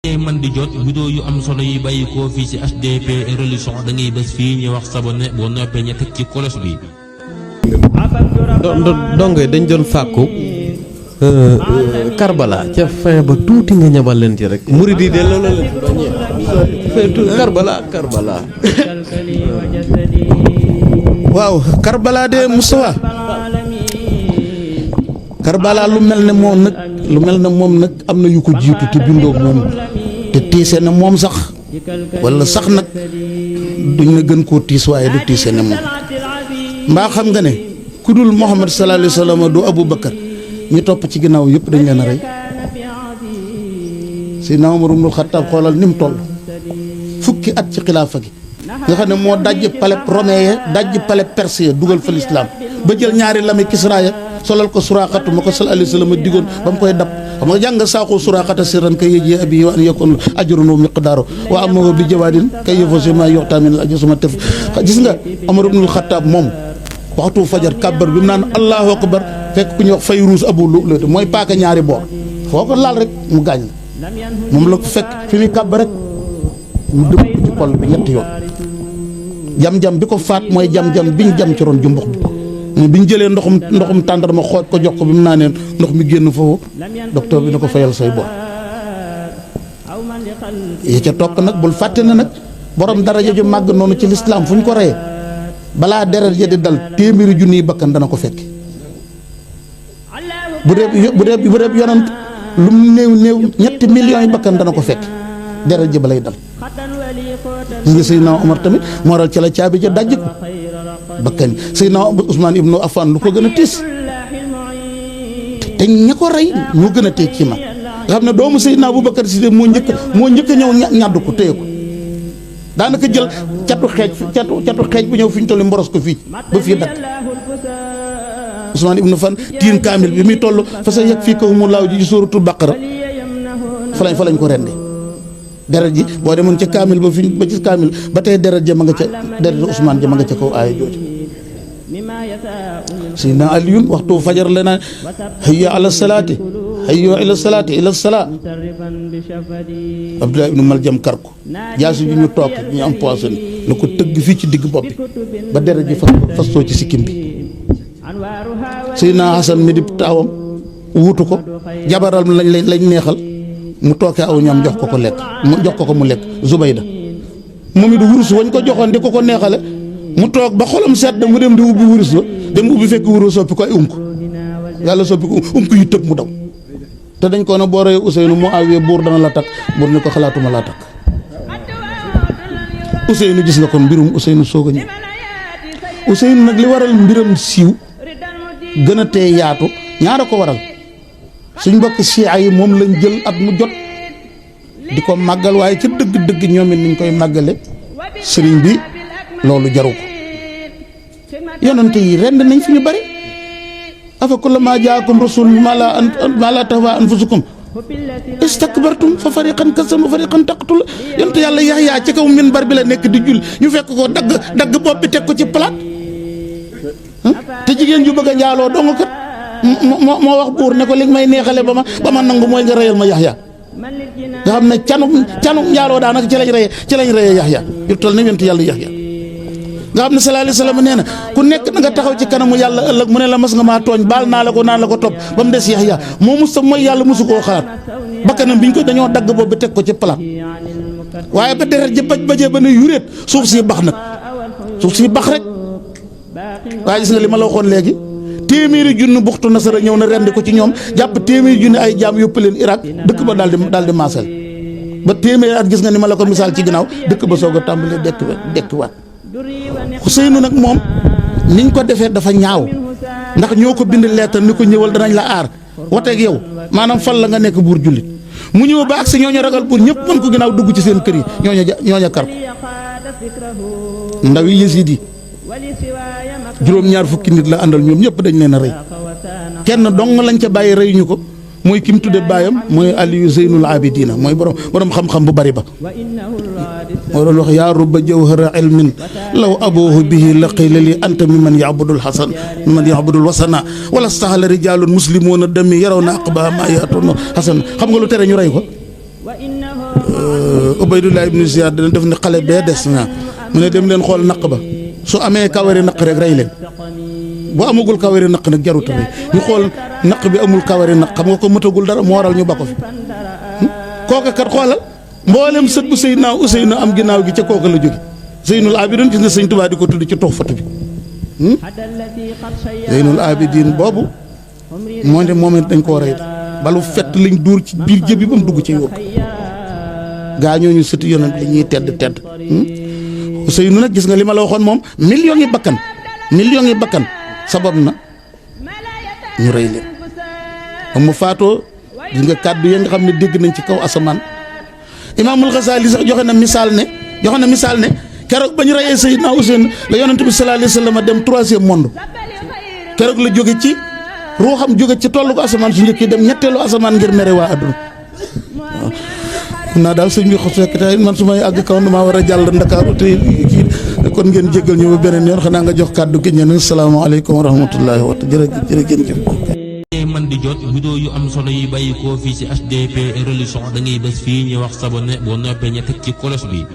man di jot vidéo yu am solo yi bàyyi ko fii ci HDP religion da ngay bés fii ñu wax sabone boo noppee ña teg ci kolos bi. donge dañ doon fàkku Karbala ca fin ba tuuti nga ñamal leen ci rek murid yi de loolu la Karbala waaw Karbala de Moustapha Karbala lu mel ne moom nag am na yu ko jiitu te bindoog moom te tiise na moom sax wala sax nag duñ na gën koo tiis waaye du tiise ne moom mbaa xam nga ne ku dul Muhammad sallallahu alayhi wa sallam du Abu Bakar ñu topp ci ginnaaw yëpp dañ leen a rey Seydina Umar ibnul Xattaab xoolal ni mu toll fukki at ci xilaafa gi nga xam ne moo dajj palais romain ya dajj palais perse ya dugal fa lislaam ba jël ñaari lami Kisra ya solal ko Suraaxatu ma ko sallallahu alayhi wa sallam digoon ba mu koy dab xam nga jàng saaxu Suraaxata sirran kay yëjee abi wa an yakun ajruhu miqdaaru wa amma bi jawaadin kay yëfoo ma yoxtaa min al ajr sama tef gis nga Umar ibnul Xattaab moom waxtu fajar kàbbar bi mu naan allahu akbar fekk ku ñuy wax Fayruus Abu Lu'lu'ata mooy paaka ñaari boor foo ko laal rek mu gaañ la moom la ko fekk fi muy kàbbar rek mu dëpp ci xol bi ñetti yoon jam-jam bi ko faat mooy jam-jam biñ jam ci ron jumbux bi biñ jëlee ndoxum tàndarma xooj ko jox ko bi mu naanee ndox mi génn foofu docteur bi na ko fayal say bor yi ca tokk nag bul fàtte ne nag borom daraja ju màgg noonu ci lislaam fu ñu ko reyee balaa deret ja di dal téeméeri junniy bakkan dana ko fekk bu dee yonant lu mu néew ñetti millions yi bakkan dana ko fekk deret ji ba lay dal gis nga Seydina Omar tamit moo waral ci la caabi ja dajj ko bakkan Seydina Ousmane ibnu Affan lu ko gën a tiis te ña ko rey ñoo gën a tey ci ma nga xam ne doomu Seydina Aboubacar Si moo njëkk a ñëw ñàddu ko téye ko daanaka jël catu xeej bu ñëw fi ñu tolli mboros ko fii ba fii dakk Ousmane ibnu Affan tiim kaamil bi muy toll fa sa yegg fii kaw mu laaw ji ci suuratul Baqara fa lañ ko rendi deret ji boo demoon ca kaamil ba ci kaamil ba tey deret ja ma nga ca deret Ousmane ja ma nga ca kaw aaya jooju Seydina Aliyun waxtu fajar la naan hayya ala salaati hayya ila salaati ila salaa Abdullah ibnu Maljam kar ko jaasi ji ñu toog ñu am poisson la ko tëgg fii ci digg bopp bi ba deret ji fastoo ci sikkim bi Seydina Hasan mi di taawam wuutu ko jabaral lañ neexal mu tookee aw ñoom jox ko mu lekk Zubayda moom it wurus wañ ko joxoon di ko neexale mu toog ba xolam sedd mu dem di ubbi wurus ba dem ubbi fekk wurus soppi ko ay yàlla soppi ko yu tëb mu daw te dañ ko ne boo reyee Ousseynou moo awee buur dana la takk buur ni ko xalaatuma laa takk Ousseynou gis nga kon mbirum Ousseynou soog a ñëw Ousseynou nag li waral mbiram siiw gën a tee yaatu ñaara ko waral suñ mbokk siyaa yi moom lañ jël at mu jot di ko màggal waaye ca dëgg-dëgg ñoom it niñ koy màggale sëriñ bi loolu jaru ko yonante yi rend nañ fi ñu bari afa kullamaa jaakum rasul maa laa tahwaa anfusukum istakbartum fa fariqan kazzabtum wa fariqan taqtul yonte yàlla Yaxya ci kaw minbar bi la nekk di jul ñu fekk ko dagg bopp bi teg ko ci palaat te jigéen ju bëgg a njaaloo dong kat moo wax buur ne ko li may neexale ba ma nangu mooy nga reyal ma Yaxya nga xam ne canu njaaloo daanaka ci lañ reyee Yaxya yu toll ne yonte yàlla Yaxya nga xam ne sallallahu alayhi wa sallam nee na ku nekk na nga taxaw ci kanamu yàlla ëllëg mu ne la mas nga maa tooñ baal naa la ko naan la ko topp ba mu des Yaxya moo mus mooy yàlla mosu koo xalaat bakkanam biñ ko dañoo dagg boobu teg ko ci palaat waaye ba deret ji bajee ba ne yuréet suuf si bax nag suuf si bax rek waaye gis nga li ma la waxoon léegi téeméeri junni buxtu nasara ñëw na rendi ko ci ñoom jàpp téeméeri junni ay jaam yóbbu leen Irak dëkk ba daal di maasal ba téeméeri at gis nga ni ma la ko misaal ci ginnaaw dëkk ba soog a tàmbalee dekkiwaat Ousseynou nag moom niñ ko defee dafa ñaaw ndax ñoo ko bind lettre ni ko ñëwal danañ la aar wateeg yow maanaam fal la nga nekk buur jullit mu ñëw ba ak si ñooñu ragal buur ñëpp mën ko ginnaaw dugg ci seen kër yi ñooña kar ko ndaw yi Yésiid yi juróom-ñaar fukki nit la àndal ñoom ñëpp dañ leen a rey kenn dong lañ ca bàyyi reyuñu ko mooy ki mu tudde baayam mooy Aliyu Zeynul Abidina mooy borom xam-xam bu bari ba moo doon wax yaa rubba jawhara ilmin law aboohu bihi la qila li anta mimman yabudul wasana wala stahala rijalun muslimuna dami yaraw na aqba ma yaatuna hasan xam nga lu tere ñu rey ko Ubaydullah ibnu Ziyad dana def ne xale bee des na mu ne dem leen xool naq ba su amee kawari naq rek rey leen bu amagul kawari naq nag jarut a rey ñu xool naq bi amul kawari naq xam nga ko mëtagul dara moo waral ñu ba ko fi kooka kat xoolal mboolem sët bu Seydina Useynu am ginnaaw gi ca kooka la jóge Zeynul Abidin gis nga sëñ Tuubaa di ko tudd ci Tuhfatu bi Zeynul Abidin boobu moo ne moom it dañ koo rey balu fett lañ dóor ci biir jëbi ba mu dugg ci yóbbu gaa ñooñu sëti yonent li ñuy tedd Ousseynou nag gis nga li ma la waxoon moom millions yi bakkan sabab na ñu rey leen ba mu faatoo gis nga kàddu ya nga xam ne dégg nañ ci kaw asamaan Imaamul Xasaali sax joxe na misaal ne keroog ba ñu reyee Seydina Ousseynou la yonent bi sallallahu alayhi wa sallam dem troisième monde keroog la jóge ci ruuxam jóge ci tollu ko asamaan su njëkk dem ñetteelu asamaan ngir mere waa adduna waaw naa daal sëñ bi fekk tey man su may àgg kaw damaa war a jàll Ndakaaru te kii kon ngeen jéggal ñu ba beneen yoon xanaa nga jox kàddu gi ñeneen salaamaaleykum wa rahmatullahi wa jërëjëf. man di jot vidéo yu am solo yi bàyyi koo fii ci HDP Religion da ngay bés fii ñu wax sabonné boo noppee ña teg ci cloche bi.